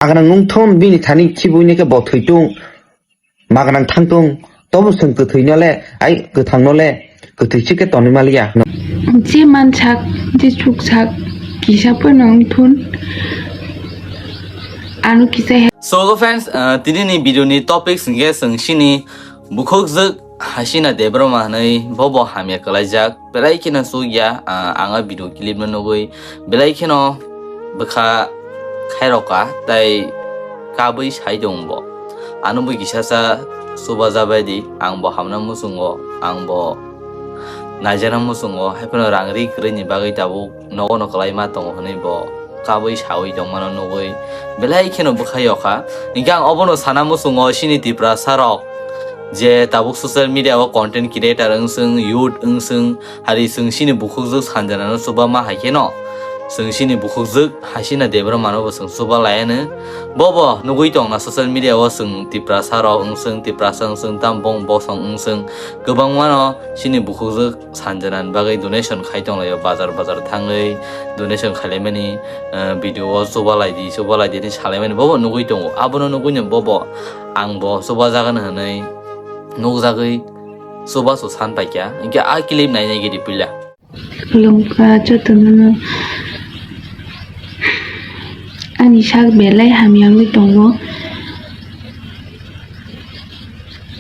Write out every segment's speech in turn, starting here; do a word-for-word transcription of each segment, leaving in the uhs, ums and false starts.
Maganang nung thun bini thani khibuini khe bo thwi tung. Maganang thang tung. Tobo chwng kwthwi no le, ai kwthang no le, kwthwi chike tonwi maliya. Je mansak, je chuksak, kisa phano wng thun. Ano kisa he- So, friends, uh, tini ni video ni topics hwnkhe chwng sini bukhukjwk Hasina Debbarma hwnwi bobo hamya kwlaijak. Belai kheno chukya, ah, ang a video clip no nugwi belai kheno bwkha khairokha tei kabwi sai tong bo. Ano bo kisa sa chubajabai di, ang bo hamna muchungo, ang bo naijana muchungo, haiphano rang ri kwrwini bagwi tabuk nogo no kwlai ma tongo hwnwi bo kabwi sawi tongmano nugwi belai kheno bwkha yokha. Hinkhe ang obono sana muchungo chini Tiprasa rok je tabuk social media o content creator wngswng, youth wngswng, hari chwng chini bukhukjwk sanjanano chuba ma hai kheno chwng chini bukhukjwk Hasina Debbarmano bo chwng chuba laiano. Bobo nugwi tongna social media o chwng Tiprasa rok wngswng, Tiprasa wngswng, tam bong bosong wngswng, kwbangmano chini bukhukjwk sanjanani bagwi donation khai tonglaio, bazar bazar thangwi donation khailaimani, eh, video o chuba laidi, chuba laidi hinwi salaimani bobo nugwi tongo. Abono nugwino bobo ang bo chuba jagano hinwi nukjagwi chubachu san paikha. Hinkhe a clip nainai gidi puila. Khulumkha jotono no ani sak belai hamya wngwi tongo.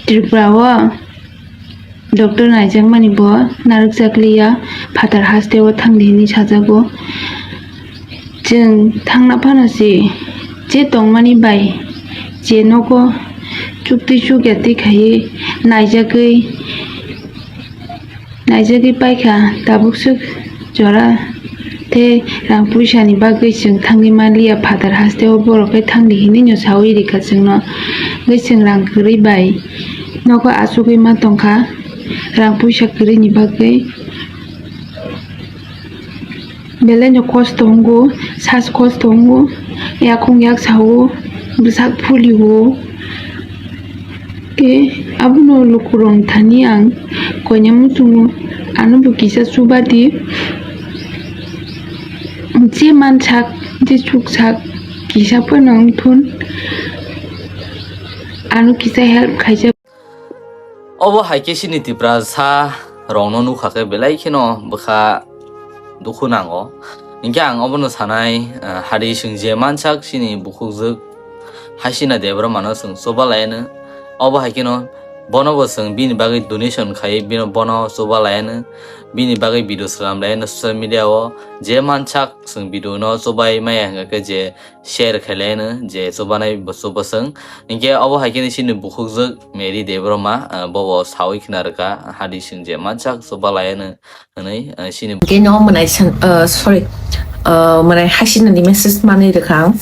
Tripura o doctor naijakmani bo narwkjakliya, phatar haste o thangdi hinwi sajago. Chwng thangna phano se je tongmani bai je nogo chuktwi chukya twi khaiwi naijagwi, naijagwi paikha tabuk swk jora tei rang puisani bagwi chwng thangwi manliya, phatar haste o borok khe thangdi hinwi no sawi rikha chwngno. Hwnkhe chwng rang kwrwi bai nogo achugwi ma tongkha rang puisa kwrwini bagwi. Belai no kosto wngo, sas kosto wngo, yakhung yak sao, bwsak phulio. Khe abono lukurok thani ang koina muchungo, ano bo kisa chubadi. Je mansak, je chuksak, kisa phano wngthun, ano kisa help khaisa. Obo hai khe chini Tiprasa rokno nukha khe belai kheno bwkha dukhu nango. Hinkhe ang obono sanai, ah, hari chwng je mansak chini bukhukjwk Hasina Debbarmano chwng chuba laiano. Obo hai kheno bono bo chwng bini bagwi donation khai bino bono chuba laiano. Bini bagwi video slam laiano social media o. Je mansak chwng video no chubai maya hwnkhe je share khailaiano je chubanai bo chuba chwng. Hinkhe obo hai kheno chini bukhukjwk Mary Debbarma, ah, bobo sawi khna rwkha, hari chwng je mansak chuba laiano hwnwi, ah, chini. Hinkhe no mwnai san, ah, sorry, ah, mwnai Hasinani message manwi rwkha ang.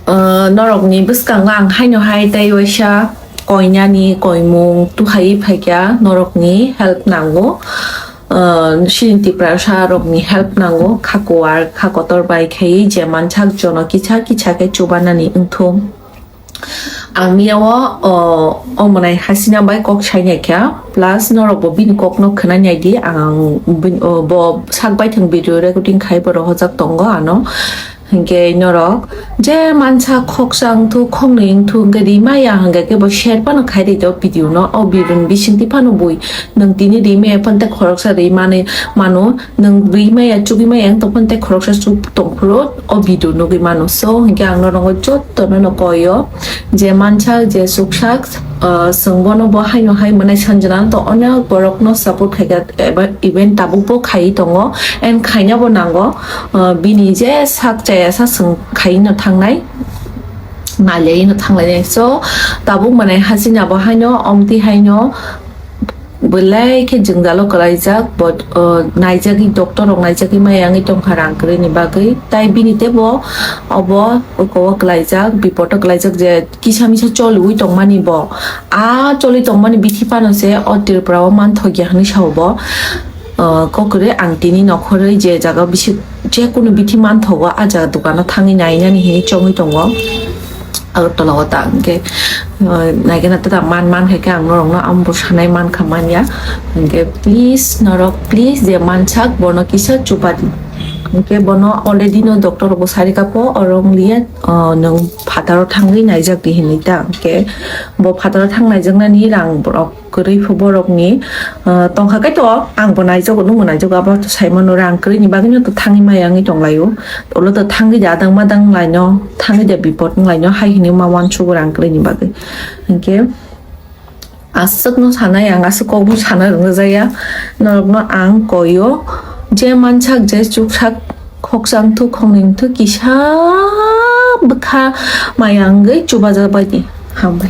Ah, norokni bwskango ang haino hai tei waisa koinani koimung tuhaiwi phaikha, norokni help nango. Ah, chini Tiprasa rokni help nango, kha kuar, kha kotor bai khai je mansak jono kisa kisa khe chubanani wngthung. Ang miyao, o, o mwnai Hasina bai kok sai nai kha, plus norok bo bini kok no khwnai nai di, ang bin-, o, bo sak bai thwng video recording khai bo rohorjak tongo ano. Hinkhe norok je mansa khoksa wngthu, khoknwi wngthu, hinkhe rimaya hinkhe khe bo share phano khai ridi o video no. O video ni bisingtwi phano bui nwng tini rimaya phano tei khoroksa rimani mano, nwng rimaya chugimaya wngtong phano tei khoroksa chuk tongphuru o video nugwi mano. So hinkhe ang norok jotono no koi o je mansa je chuksa, ah, chwng bono bo haino hai mwnai sanjana to onek borok no support khaikha eba even tabuk bo khaiwi tongo and khaina bo nango. Ah, bini je sak chaya sa chwng khaiwi no thangnai, nailawi no thanglainai. So tabuk mwnai Hasina bo haino omtwi haino belai khe jwngjalo kwlaijak, but, uh, naijagwi doctor rok naijagwi maya wngwi tongkha rang kwrwini bagwi, tai bini teibo obo oko o kwlaijak, bipodo kwlaijak je kisa misa choliwi tongmani bo, a choli tongmani bithi phano se o Tripura o manthokya hinwi sao bo. Uh, kok kwrwi ang tini nokhorwi je jaga bisi jekunu bithi manthogo, a jaga dukano thangwi nainani hinwi chongwi tongo. Agartala o ta hwnkhe, uh, naikhe na ta man man khe khe ang norokno amo bo sanai mankha manya. Hwnkhe please norok, please je mansak bono kisa chubadi. Hwnkhe bono already no doctor rokbo sarika pho, oro wng liya, ah, nwng phataro thangwi naijak di hinwi ta. Hwnkhe bo phataro thang naijaknani rang borok kwrwi pho borokni, ah, tongkha khe to ang bo naijago, nwng bo naijago, abo to saimano rang kwrwini bagwino to thangwi maya wngwi tonglaio. Ulo to thangwi da adang madang wnglaino, thangwi da bipot wnglaino hai hinwi ma uansugo rang kwrwini bagwi. Hwnkhe aswkno sanai ang, aswk kokbo sana rwngjakya. Norokno ang koio, je mansak, je chuksak, khoksa wngthuk, khoknwi wngthuk, kisa bwkha maya wngwi chubajak baidi. Hambai.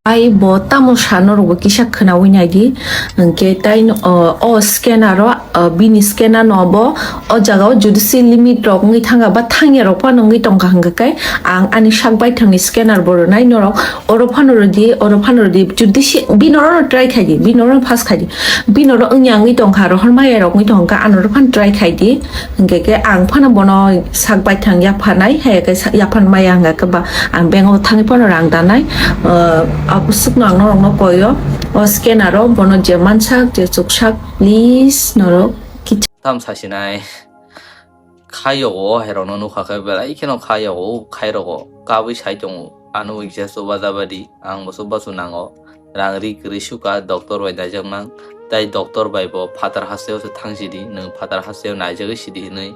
Ai bo tamo sa norokbo kisa khwnawi naidi, hwnkhe tai no, o, o scanner o, o, bini scanner no bo o jaga o judicial limit rok wngwi thangkha ba thangya rok phano wngwi tongkha, hwnkhe khe ang ani sak baithangni scanner bo rwnai norok, oro phano rwdi, oro phano rwdi, judicial bini oro no try khaidi, bini oro no pass khaidi, bini oro wngya wngwi tongkha, rohor maya rok wngwi tongkha, ano oro phano try khaidi. Hwnkhe khe ang phano bono sak baithang yapharnai, hai khe sa-, yaphan maya hwnkha khe ba ang bank o thangwi phano rang danai. Ah, aboswkno ang norokno koio, o scanner o bono je mansak, je chuksak, please norok kicha. Tam sasinai khayogo, o hai rokno nukha khe belai kheno khayogo, o khai rogo kabui sai tongo, ano wngkhe chubaja badi, ang bo chubachu nango. Rang ri kwrwi sukha, doctor bai naijak mang. Tai doctor bai bo phatar hasteo se thang sidi, nwng phatar hasteo naijagwi sidi hinwi.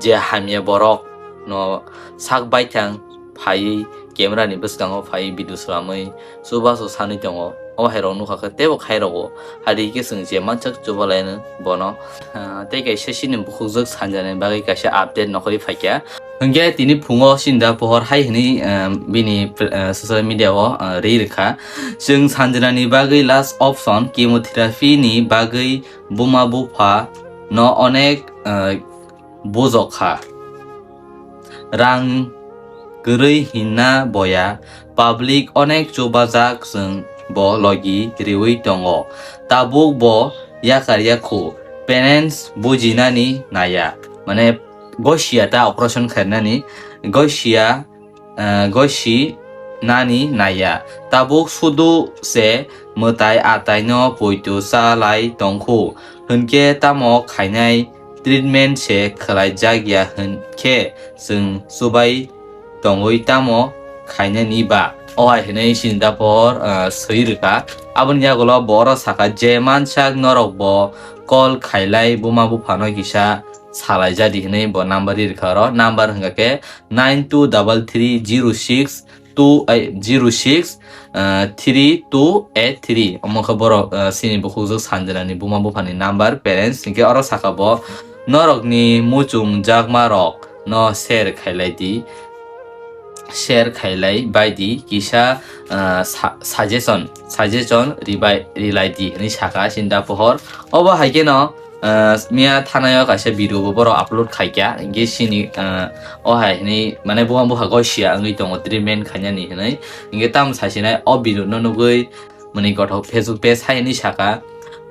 Je hamya borok no sak baithang phaiwi camera ni bwskango phaiwi video swlamwi chubachu sanwi tongo. O hai rok nukha khe teibo khai rogo. Hari khe chwng je mansak chubalai no bono. Ah, tei kaisa chini bukhukjwk sanjani bagwi kaisa update nokhorwi phaikha. Hwnkhe tini phungo sinda pohor hai hwnwi, ah, bini, ah, social media o, ah, ri rwkha. Chwng sanjinani bagwi last option chemotherapy ni bagwi buma bupha no onek, ah, bujok kha. Rang kwrwi hinna boya, public onek chubajak chwng bo logi riwi tongo. Tabuk bo yakar yakhu, parents bujinani naya. Mane gosia ta operation khainani, gosia, eh, gosi nani naya. Tabuk sudu se mwtai atai no poito cha lai tongkhu. Hwnkhe tamo khainai treatment se khwlaijak ya hwnkhe chwng chubai tongwi tamo khainani ba? O hai hwnwi sinda pohor, ah, swi rwkha. Aboni yagulo bo oro sakha je mansak norok bo call khailai buma buphano kisa salaijadi hwnwi bo number ri rwkha oro. Number hwnkha khe nine two double three zero six two, eh, zero six, eh, three two eight three. Omo khe borok, eh, chini bukhukjwk sanjinani buma buphani number, parents. Hinkhe oro saka bo, norokni muchung jakma rok no share khailai di, share khailai bai di, kisa, eh, sa-, suggestion, suggestion ribai, rilai di hinwi saka sinda pohor. Obo hai kheno, ah, miya thanai o kaisa video bo borok upload khaikha, hinkhe chini, ah, o hai hinwi mane buma bupha gosia wngwi tongo, treatment khainani hinwi. Hinkhe tamo sasinai o video no nugwi mwnwi kothok Facebook page hai hinwi saka,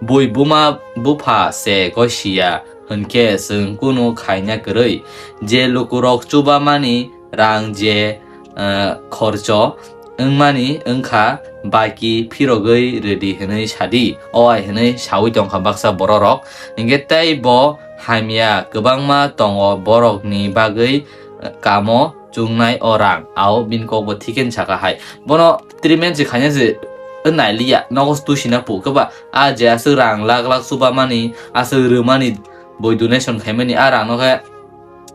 bui buma bupha se gosia hwnkhe chwng kunu khaina kwrwi, je lukurok chubamani rang je, eh, khorcho wngmani wngkha, baki phirogwi rwdi hwnwi sadi, o hai hwnwi saui tongkha baksa bororok. Hinkhe tei bo hamya kwbangma tongo borokni bagwi, eh, kamo chungnai o rang, ao bini kokbo thikhe saka hai. Bono treatment se khaina se nai liya, nogo twi sina pu khe ba, a je aswk rang lak lak chubamani, aswk rwmani, boi donation khaimani, a rang no khe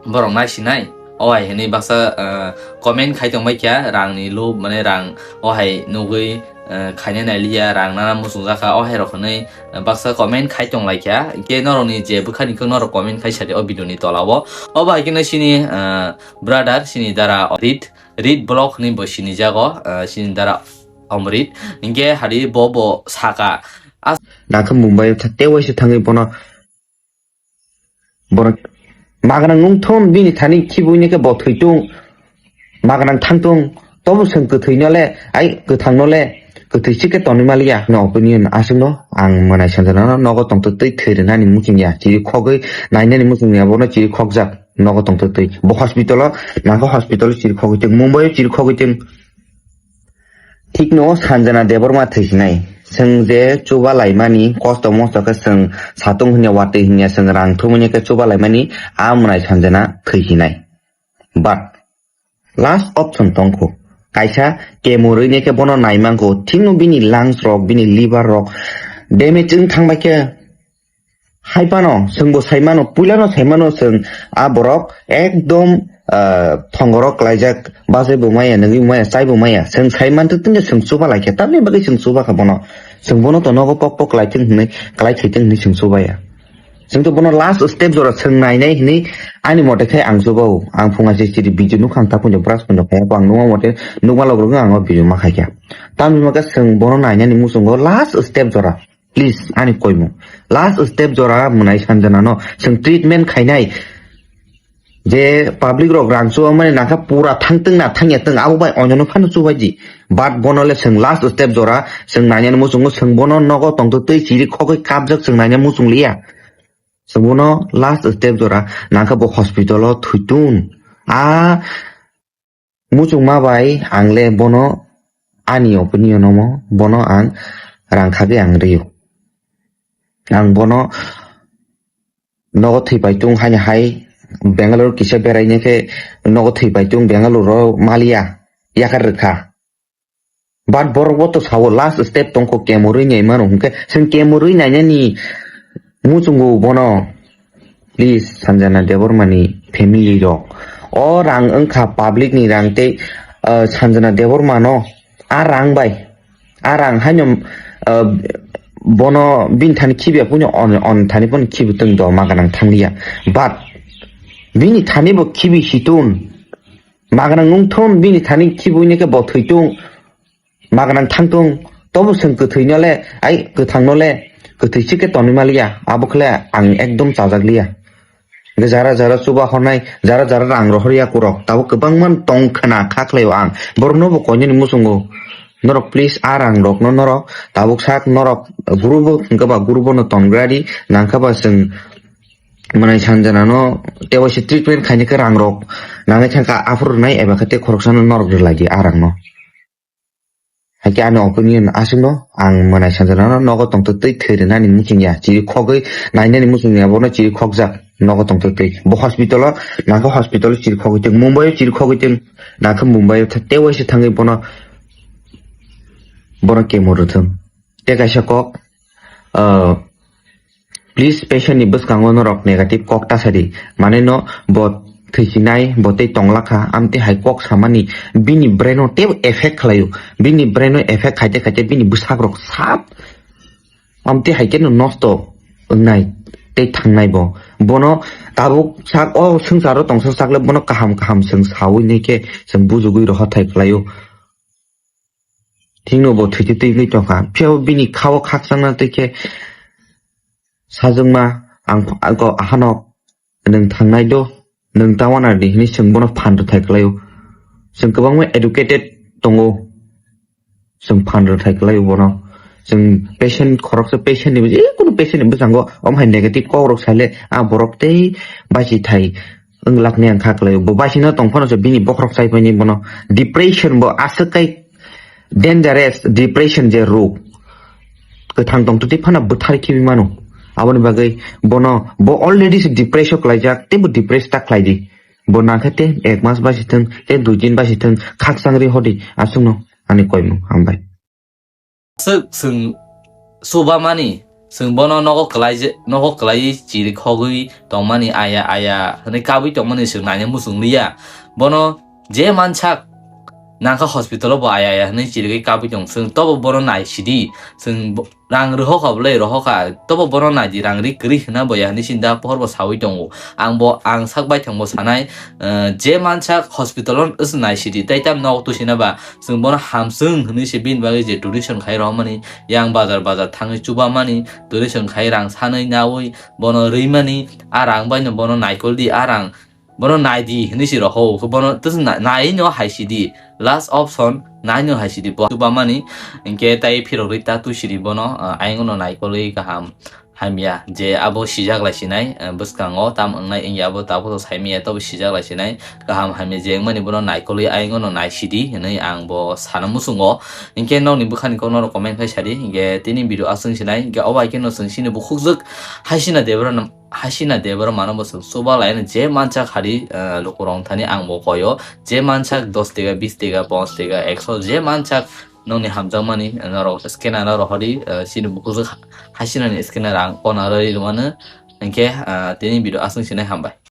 borok naisinai. O hai hinwi baksa, ah, comment khai tongbai kha, rangni lob, mane rang o hai nugwi, ah, khaina nai liya, rang nana muchung jakha, o hai rok hinwi, ah, baksa comment khai tong lai kha. Hinkhe norokni je bwkhani khe norok comment khai sadi o video ni tola o. O bai khe no chini, ah, brother, chini dara Rit, Rit Vlog hinwi bo sini jago, ah, chini dara Omrit. Hinkhe hari bo bo saka. Nangkhe Mumbai o tha-, tei waisa thangwi bono Borok magrang wngthun bini thani khibuini khe bo thwitung, magrang thangtung, tobo chwng kwthwino le, ai kwthangno le, kwthwi sikhe tonwi maliya hwnwi opinion aswkno ang mwnai sanjana nogo tongtwtwi thwi rwnani muchungya, chiri khogwi nainani muchungya, bono chiri khokjak nogo tongtwtwi. Bo hospital-o nangkhe hospital-o chiri khogwi tong, Mumbai-o chiri khogwi tong. Thikno Sanjana Debbarma thwisinai. Chwng je chuba laimani, kosto mosto khe chwng satung hwnwi watwi hwnwi chwng rang thumwi khe chuba laimani, a mwnai sanjana thwi hinai. But last option tongkho. Kaisa kemorwi ne khe bono naimangkho, thikno bini lungs rok, bini liver rok damage wng thangbai khe, hai phano chwngbo saimano, puilano saimano chwng a borok ekdom, ah, thongoro klaijak, bachai bo maya, nungwi maya, chai bo maya. Chwng saiman twi tongya chwng chuba laikha. Tamni bagwi chwng chuba kha bono. Chwng bono to nogo pok pok klai thwng hwnwi, klai thwi thwng hwnwi chwng chubaya. Chwng to bono last step jora chwng nainai hwnwi ani mote khai ang chubao. Ang phunga se chiri video nukha ang ta phunjo brush phunjo khai bo ang nukma mote nukma logro ang o video ma khaikha. Tamni bagwi chwng bono nainani muchungo last step jora. Please, ani koimung. Last step jora mwnai sanjana no. Chwng treatment khainai. Je public rok rang chuba mani nangkha pura thangtwng na thangya twng abo bai onyono phano chubai di. But bono le chwng last step jora chwng nainani muchungo chwng bono nogo tongtwtwi chiri khogwi kapjak chwng naina muchung liya. Chwng bono last step jora nangkha bo hospital o thwitung. A Muchungma bai ang le bono ani opinion omo bono ang rang khagwi ang rio. Ang bono nogo thwi paitung haini hai Bangalore kisa berai ne khe nogo thwi paitung Bangalore o maliya yakar rwkha. But borok bo to sao last step tongkho kemorwi nai mano hwnkhe chwng kemorwi nainani muchungo bono. Please, Sanjana Debbarma ni family rok. O rang wngkha public ni rang tei, uh, Sanjana Debbarma no a rang bai, a rang haino, uh, bono bini thani khibiya puino on, on thani pono khibi tong do ma ganang thangliya. But bini thani bo khibi situng, ma ganang wngthun bini thani khibi wngya khe bo thwitung. Maganang thangtung, tobo chwng kwthwino le, ai kwthangno le, kwthwi chikhe tonwi maliya, abo khle ang ekdom chajakliya. Hwnkhe jara jara chuba hornai, jara jara rang rohorya kurok, tabuk kwbangma tong khna kha khlaio ang. Borokno bo koinani muchungo. Norok please a rang rokno norok, tabuk sak norok group o hwnkhe ba group o no tongradi, nangkha ba chwng mwnai sanjana no tei waisa treatment khaini khe rang rok nangwi thangkha aphuru rwnai eba khe tei khoroksano norok rwlai di a rang no. Haikhe ani opinion aswkno ang mwnai sanjana no nogo tongtwtwi thwi rwnani muchungya, chiri khogwi nainani muchungya, bono chiri khokjak nogo tongtwtwi. Bo hospital o nangkhe hospital o chiri khogwi tong, Mumbai o chiri khogwi tong, nangkhe Mumbai o tei waisa thangwi bono, bono chemo rwthwng. Tei kaisa kok, ah, Please, patient ni bwskango norok negative kok ta sadi. Mane no bo thwisinai, bo tei tonglakha, amtwi hai kok samani bini brain o tei effect khlaio. Bini brain o effect khaite khaite bini bwsak rok sap amtwi hai khe no nosto wngnai tei thangnai bo. Bono tabuk sak o swngcharo tongsa sak le bono kaham kaham chwng sawi nai khe chwng bujugwi rohor thai khlaio. Thikno bo thwitwi twi wngwi tongkha. Phiya bo bini kha-o khakchangna twi khe sajwkma ang, ang kok ahanok nwng thangnai do, nwng ta uanadi hinwi chwng bono phan rwthai kwlaio. Chwng kwbangma educated tongo, chwng phan rwthai kwlaio bono. Chwng patient khoroksa patient ni, jekunu patient ni bwskango omo hai negative kok rok saile a borok tei bachithai wng lakni ang kha kwlaio. Bo baisingno tong phano se bini bokhorok chai paini bono. Depression bo aswk kai dangerous, depression je rog. Kwthang tong twtwi phano bwthar khibi mano. Aboni bagwi bono, bo already se depress o klaijak, tei bo depress ta khlai di. Bo nangkhe tei ek mas basi thwng, tei dui din basi thwng, khakchang ri hodi, aswkno ani koimung, hambai. Aswk chwng chubamani, chwng bono nogo kwlai je, nogo kwlaiwi chiri khogwi tongmani, aya aya hwnwi kabwi tongmani chwng naina muchung liya. Bono je mansak nangkha hospital o bo aya aya hwnwi chirigwi kabwi tong. Chwng tobo bono nai sidi. Chwng bo, rang rohokha bwlai rohokha. Tobo bono naidi, rang ri kwrwi hwna bo ya hwnwi sinda pohor bo sawi tongo. Ang bo, ang sak baithang bo sanai, eh, je mansak hospital o wngse nai sidi. Tai tam nok tusina ba chwng bono hamswng hwnwi se bini bagwi je donation khai rohormani, yang bazar bazar thangwi chubamani, donation khai rang sanwi nawi bono rwimani, a rang baino bono naikol di, a rang bono nai di hwnwi se roho, khe bono tei na-, nai no hai sidi, last option nai no hai sidi, bo chubamani, hinkhe tai phirogwi ta twi sidi bono, ah, ayang no naikolwi kaham hamya je abo sijak lai sinai, eh, bwskango tam wngnai wngya abo tabuk to saimaya tobo sijak lai sinai. Kaham hamya je wngmani bono naikolwi ayang no naisidi hinwi ang bo sana muchungo. Hinkhe nokni bwkhani kok norok comment khai sadi, hinkhe tini video aswng sinai, hinkhe obo hai khe no chwng chini bukhukjwk Hasina Debra nam-, Hasina Debra mano bo chwng chuba laino je manchak hari, eh, lukurok thani ang bo koyo, je manchak dos tega, bis tega, ponch tega, ekso, je manchak nokni hamjakmani, eh, norok scanner no rohordi, eh, chini bukhukjwk Hasinani scanner ang kona rwi rwmano, hinkhe, eh, tini video aswng sinai hambai.